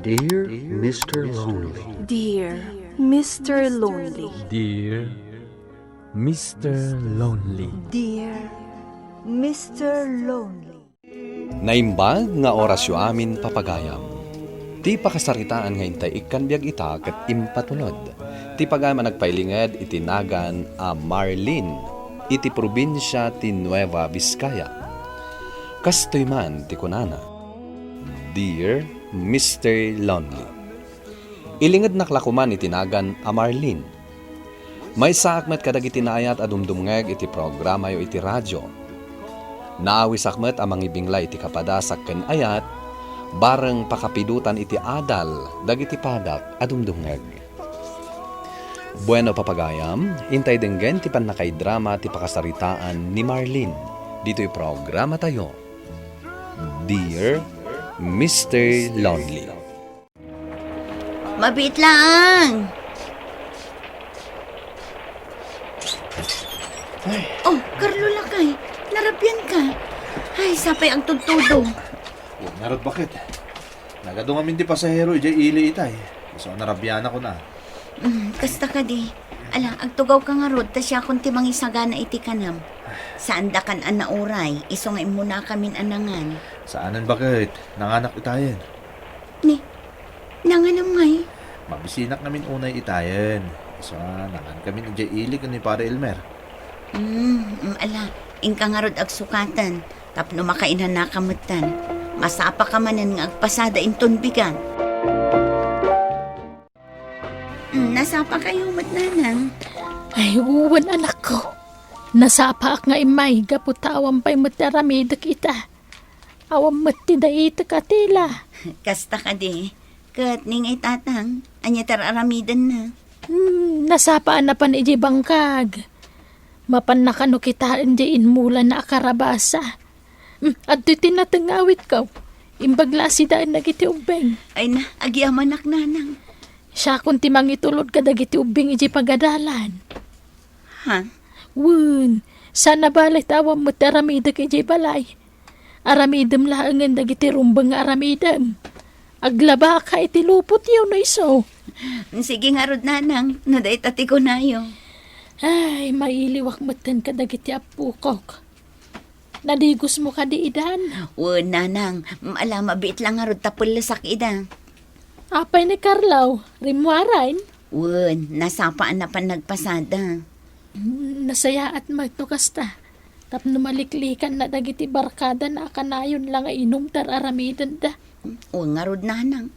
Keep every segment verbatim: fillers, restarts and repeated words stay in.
Dear Mister Lonely. Dear Mister Lonely. Dear Mister Lonely. Dear Mister Lonely. Naimbag nga orasyo amin, papagayam. Ti pakasaritaan nga intay ikkan biag ita ket impatulod ti pagayam a nagpailinged iti nagan a Marlene iti probinsia ti Nueva Vizcaya. Kastoy man ti kunana, "Dear Mister Lonely, ilingednak la koman iti nagan a Marlene. Maysaak met kadagiti naayat a dumdumngeg iti programayo iti radio. Naawisak met a mangibinglay iti kapadasak ken ayat, bareng pakapidotan iti adal dagiti padak a dumdumngeg." Bueno, papagayam, intay denggen ti pannakaidrama ti pakasaritaan ni Marlene ditoy programatayo, Dear Mister Lonely. Mabiit laeng. Ay. Oh, Carlo lakay, narabian ka. Ay, sapay agtudtudo. Wen ngarud, baket. Nagadu ngamin ti pasahero idiay ili itay. Isu a narabianak, kuna. Mm, kasta kadi. Ala, agtugawka ngarud ta siakon ti mangisagana iti kanam. Saandakan a nauray, isu nga immunakamin a nangan. Saanen, baket. Nanganak itayen. Ni, nanganam ngay? Mabisinak ngamin unay itayen. Isu a nangankamin idiay ili ken ni Pare Elmer. Mm, mm, ala, inka ngarud agsukaten tapno makainanaka metten. Masapaka manen nga agpasada inton bigat. Mm, nasapakayo met, nanang? Ay, wen, anakko. Nasapaak nga immay gapu ta awan pay met ti aramidek ita. Awan met ti daitek a tela. Kasta kadi. Ket ni ngay tatang, ania ti ar-aramidenna? Hmm, nasapa a napan idiay bangkag. Mapanna kano kitaen diay inmulana a karabasa. Hmm, adtoy ti nateng nga awitko. Imbag la a sidaen dagiti ubbing. Ay na, agyamanak, nanang. Siakon ti mangitulod kadagiti ubbing idiay pagadalan. Ha? Wen, saan a bale ta awan met ti aramidek idiay balay. Aramidem laengen dagiti rumbeng nga aramidem. Aglabaka iti lupotyo no isu. Sige ngarud, nanang, no dayta ti kunayo. Ay, mailiwak metten kadagiti appokok. Nadigosmo kadi idan? Wen, nanang, ala, mabiit la ngarud ta pellesak ida. Apay ni Carlo, rimmuaren? Wen, nasapa a napan nagpasada. Mm, nasayaat met no kasta. Tapno maliklikanna dagiti barkadana a kanayon la nga inum ti ar-aramidenda. Wen ngarud, nanang.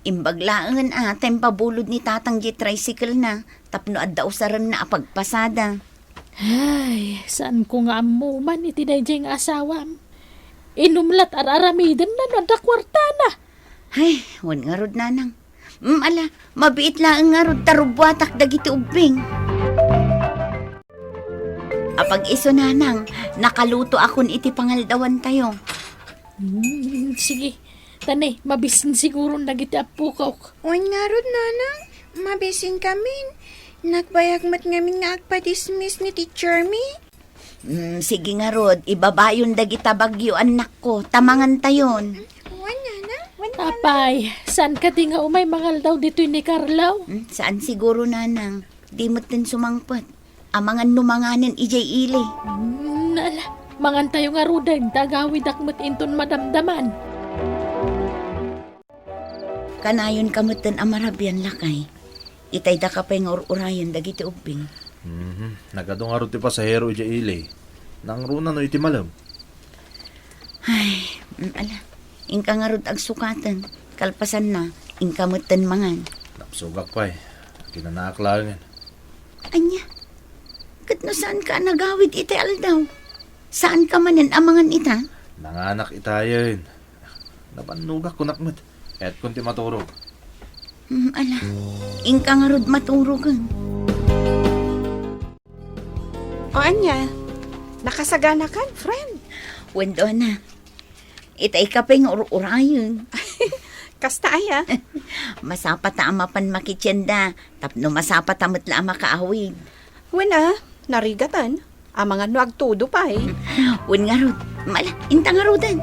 Imbag laengen a ta impabulod ni tatang diay tricycle-na tapno adda usarenna a pagpasada. Ay, saanko nga ammo man iti daydiay nga asawam. Inum la ti ar-aramidenna no adda kuartana. Ay, wen ngarud, nanang. Mm, ala, mabiit laeng ngarud ta rubbuatak dagiti ubbing. Apag-isu, nanang, nakalutoakon iti pangaldawantayo. Hmm, sige. Tani, mabisin siguron dagiti appokok. Wen ngarud, nanang, mabisinkamin. Nagbayag met ngamin nga agpadismiss ni teachermi. Hmm, sige ngarud, ibabayon dagita bagyo, annakko, ta mangantayon. Wen, nanang? Wen, nanang? Apay, saan kadi nga umay mangaldaw ditoy ni Carlo? Hmm, saan siguro, nanang. Di metten sumangpet. Amangan no manganen idiay ili. Hmm, ala, mangantayo ngaruden, ta agawidak met inton madamdaman. Kanayonka metten a marabian, lakay. Itay daka pay nga ur-urayen dagiti ubbing. Mhm. Nagadu ngarud ti pasahero idiay ili. Nangruna no iti malem. Ay, mm, ala. Inka ngarud agsukaten. Kalpasanna, inka metten mangan. Napsugak pay. Kinanaak laengen. Ania? Ket no saanka a nagawid iti aldaw, saanka manen a mangan ita? Nanganak itayen. Nabannogak, kunak met. Kayatkon ti maturog. Hmm, ala. Inka ngarud maturogen. O ania, nakasaganakan, friend? Wen, dona. Itay ka pay nga ur-urayen. Kasta aya? Masapata a mapan makitienda, tapno masapata met la a makaawid. Wen a, narigatan. Amangan no agtudo pay. Wen ngarud, mala, inta ngaruden.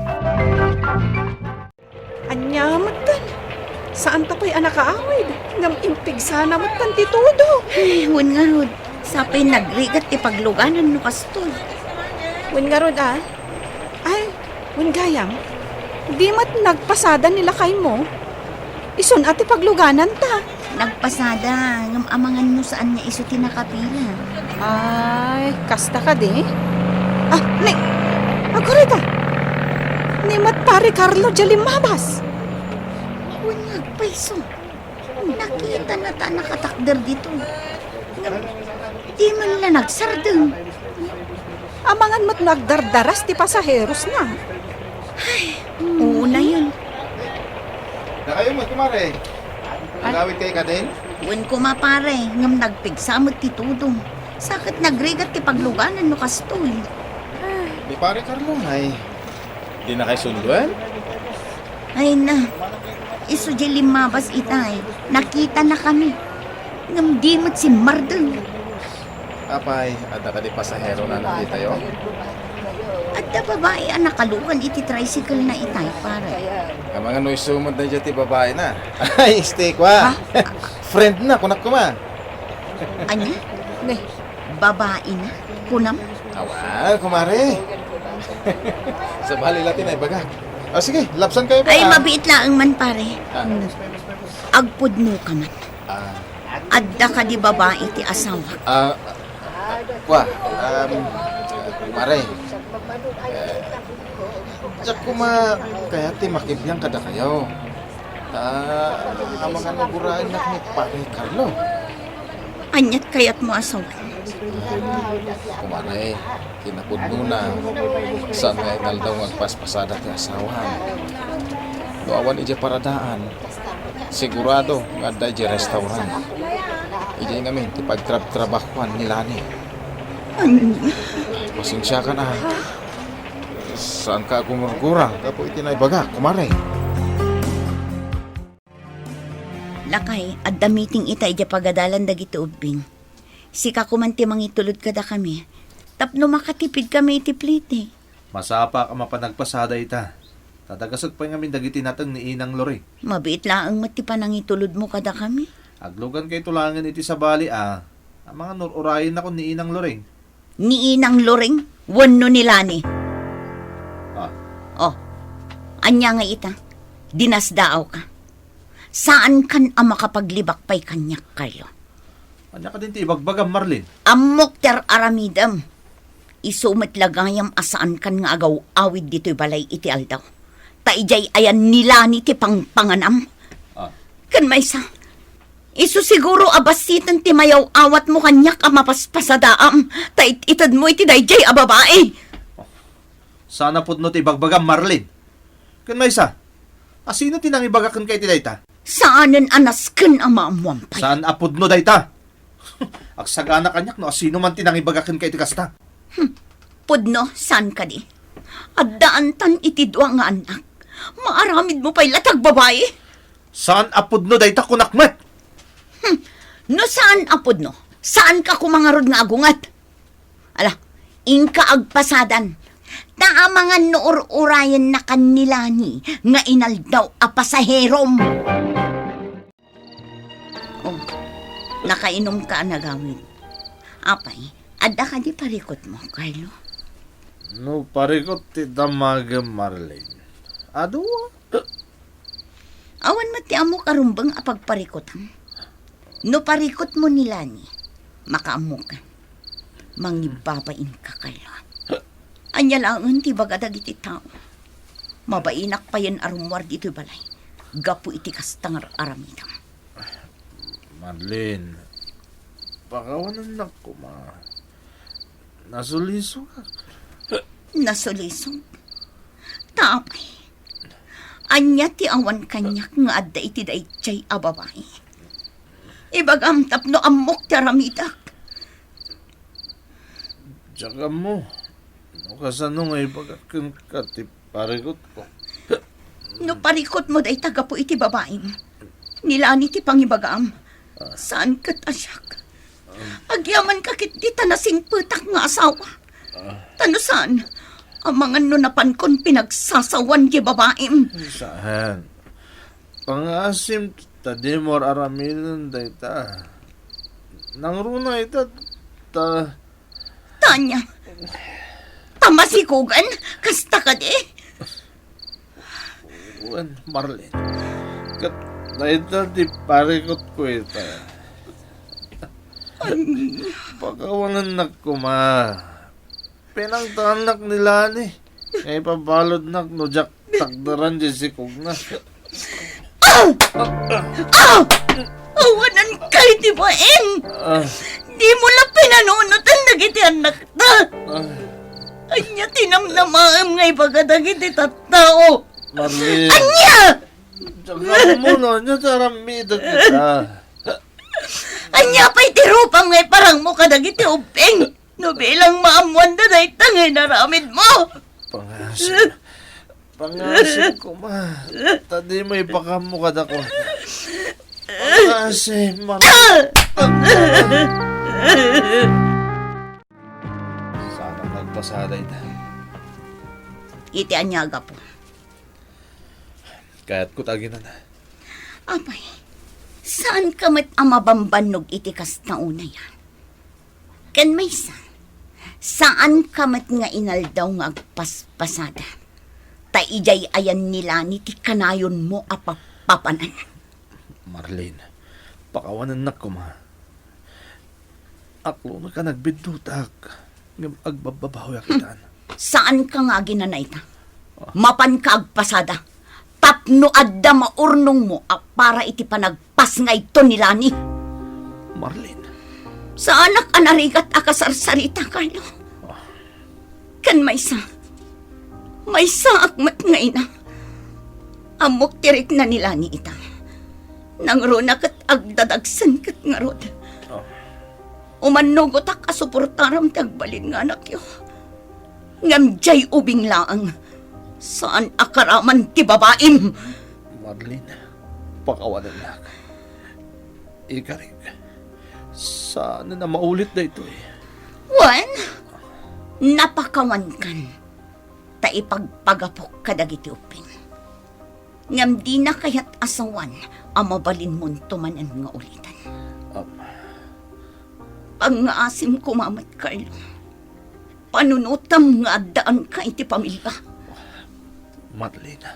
Ania metten? Saanta pay a nakaawid, ngem impigsana met ti todo. Ay, wen ngarud, sapay nagrigat ti pagluganan no kastoy. Wen ngarud, a? Ay, wen gayam, di met nagpasada ni lakaymo? Isun a ti paglugananta. Nagpasada, ngem amangan no saan nga isu ti nakapila. Ay, kasta kadi? A, ni, agurita. Ni met Pare Carlo diay limmabas. Wen nga agpayso. Nakitanata a nakatakder ditoy. Ngem, di man la nagsardeng. Amangan met no agdardaras ti pasaherosna. Ay, unayen. Dakayo met, kumare. Ay. Nagawid kayo kadin? Wen koma, pare, ngem nagpigsa met ti todo. Sa ket nagrigat ti pagluganan no kastoy. Ni Pare Carlo, ay, di na kayo sunduen? Ay na, isu diay limmabas itay, nakitanakami. Ngem di met simmardeng. Apay, adda kadi pasaherona ditayo? Adda babai a nakalugan iti tricycle na itay, pare. Amangan no isu met daydiay ti babaina. Ay, stay kwa. Ha? Friend na, kunak koma. Ania? Ne, babaina, kunam? Awa, kumare. Sabali la ti naibagak. Ah, sige, labsan kayo pa, Ay, ah. Mabiit laeng man, pare. Ah. Agpudno ka man. Ah. Adda kadi babai ti asawa? Ah, kwa, um, kumare. Eh, diak koma kayat ti makibiang kadakayo. Ta, amangan no guraennak ni Pare Carlo. Aniat kayatmo a sawen? Kumare, kinapudnona, saan nga inaldaw nga agpaspasada ti asawam. No awan idiay paradaan, sigurado nga adda idiay restaurant. Idiay ngamin ti pagtrabtrabahoan ni Lani. Ania? Pasensiakan, a. Saanka a gumurgura gapu iti naibagak, kumare? Lakay, adda meeting ita idiay pagadalan dagiti ubbing. Sika koman ti mangitulod kadakami tapno makatipidkami iti plete. Masapak a mapan nagpasada ita. Ta dagasek pay ngamin dagiti nateng ni Inang Loreng. Mabiit laeng met ti panangitulodmo kadakami. Aglugan kayto laengen iti sabali a, amangan no ur-urayennakon ni Inang Loreng. Ni Inang Loreng wenno ni Lani? Ah. Oh, ania nga ita? Dinasdaawka. Saankan a makapaglibak pay kaniak, Carlo. Ania kadin ti ibagbagam, Marlene? Ammok ti ar-aramidem. Isu met la gayam a saankan nga agaw-awid ditoy balay iti aldaw. Ta idiay ayan ni Lani ti pangpanganam. Ah. Ken maysa, isu siguro a bassiten ti mayaw-awatmo kaniak a mapaspasadaam, ta it-itedmo iti daydiay a babai. Saan a pudno ti ibagbagam, Marlene. Ken maysa, asino ti nangibagak kenka iti dayta? Saanen a nasken a maammuam pay. Saan a pudno dayta? Agsagana kaniak no asino man ti nangibagak kenka iti kasta. Hmm. Pudno, saan kadi? Addaantan iti dua nga annak. Maaramidmo pay la ti agbabai. Saan a pudno dayta, kunak met. Hmm. No saan a pudno, saanka koma ngarud nga agunget. Ala, inka agpasadan. Ta amangan no ur-urayennakan ni Lani nga inaldaw a pasaherom. Oh, nakainomka a nagawid. Apay, adda kadi parikutmo, Carlo? No parikut ti damagem, Marlene, adu. Awan met ti ammok a rumbeng a pagparikutam. No parikutmo ni Lani, makaammoka. Mangibabainka, Carlo. Ania laengen ti ibaga dagiti tao? Mabainak payen a rummuar ditoy balay gapu iti kasta nga ar-aramidem. Marlene, pakawanennak koma. Nasulisogak. Nasulisog? Ta apay, ania ti awan kaniak nga adda iti daydiay a babai? Ibagam tapno ammok ti aramidek. Diak ammo no kasano nga ibagak kenka ti parikutko. No parikutmo dayta gapu iti babaim, ni Lani ti pangibagam. Ah. Saan ket a siak. Agyamanka ketdi ta nasingpetak nga asawa. Ah. Ta no saan, amangan no napankon pinagsasawan ti babaim. Saan? Pangaasim ta dimo aramiden dayta. Nangruna ita ta Tanya, ta masikogan, kasta kadi? Wen, Marlene. Ket dayta ti parikutko ita. Pakawanennak koma. Pinangtaannak ni Lani nga ipabaludnak no diak takderan diay sikogna. Ah! Ah! Awanan kay ti bain! Ah. Dimo la pinanunotan dagiti annakta. Ah. Ania ti namnamaem nga ibaga dagiti tattao? Marlene. Ania? Diak ammo no ania ti aramidek ita. Ania pay ti rupam nga iparangmo kadagiti ubbing? No bilang maammoanda dayta nga inaramidmo. Pangaasim. Pangaasim koma. Ta dimo ipakaammo kadakua. Pangaasim, Marlene. Saan a nagpasada ita? Iti ania a gapu? Kayatko ta aginana. Apay, saanka met a mabambannog iti kasta unay a? Ken maysa, saanka met nga inaldaw nga agpaspasada. Ta idiay ayan ni Lani ti kanayonmo a pappapanan. Marlene, pakawanennak koma. Aklonka, nagbiddutak, ngem agbabbabawiak itan. Saanka nga aginana ita. Ah. Mapanka agpasada tapno adda maurnongmo a para iti panagpasngayto ni Lani. Marlene. Saanak a narigat a kasarsarita, Carlo. Ah. Ken maysa, maysaak met nga ina. Ammok ti rikna ni Lani ita. Nangruna ket agdadagsen ket ngarud. Oh. Umannugotak a suportaram ti agbalin nga anakyo. Ngem diay ubing laeng, saan a karaman ti babaim. Marlene, pakawanennak. Ikarik, saanen a maulit daytoy. Wen, napakawankan ta ipagpagapok kadagiti ubbing. Ngem dina kayat a sawan a mabalinmonto manen nga uliten. Am. Pangngaasim koma met, Carlo. Panunotam nga addaanka iti pamilia. Marlene,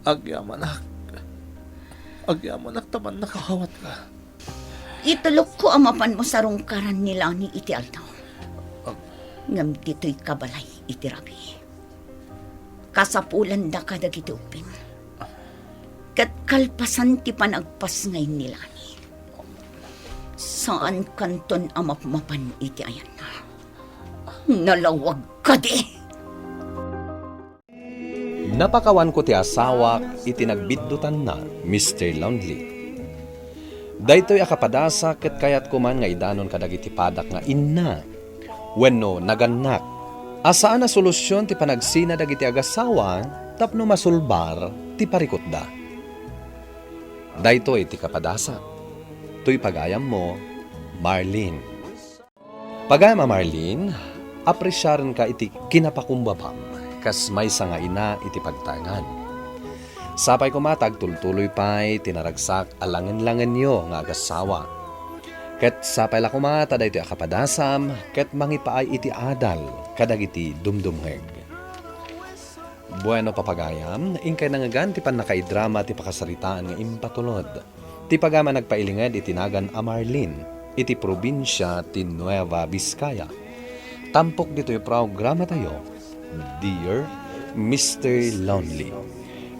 agyamanak. Agyamanak ta mannakawatka. Itulokko a mapanmo sarungkaran ni Lani iti aldaw. Ah. Ngem ditoyka balay iti rabii. Kasapulanda kadagiti ubbing. Ket kalpasan ti panagpasngay ni Lani, saankanton a mapmapan iti ayanna. Nalawag kadi! Napakawanko ti asawak iti nagbiddutanna, Mister Lonely. Daytoy a kapadasak ket kayatko man nga idanon kadagiti padak nga inna wenno nagannak a saan a solusion ti panagsina dagiti agasawa tapno masulbar ti parikutda. Daytoy ti kapadasak. Toy pagayammo, Marlene. Pagayam a Marlene, apresiarenka iti kinapakumbabam kas maysa nga ina iti pagtaengan. Sapay koma ta agtultuloy pay ti naragsak a langen-langenyo nga agasawa. Ket sapay la koma ta daytoy a kapadasam ket mangipaay iti adal kadagiti dumdumngeg. Bueno, papagayam, inkay nangngegan ti pannakaidrama ti pakasaritaan nga impatulod ti pagayam a nagpailinged iti nagan a Marlene iti probinsia ti Nueva Vizcaya. Tampok ditoy programatayo, Dear Mister Lonely.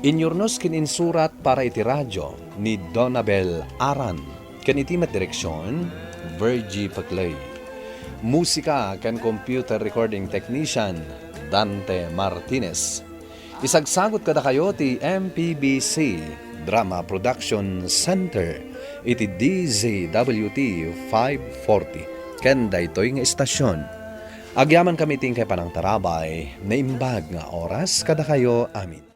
Inyurnos ken insurat para iti radio ni Donabel Aran, ken iti met direksion, Virgie Peclay. Musika ken computer recording technician, Dante Martinez. Isagsagut kadakayo ti M P B C Drama Production Center iti D Z W T five forty ken daytoy nga estasion. Agyamankami ti inkay panangtarabay, naimbag nga oras kadakayo amin.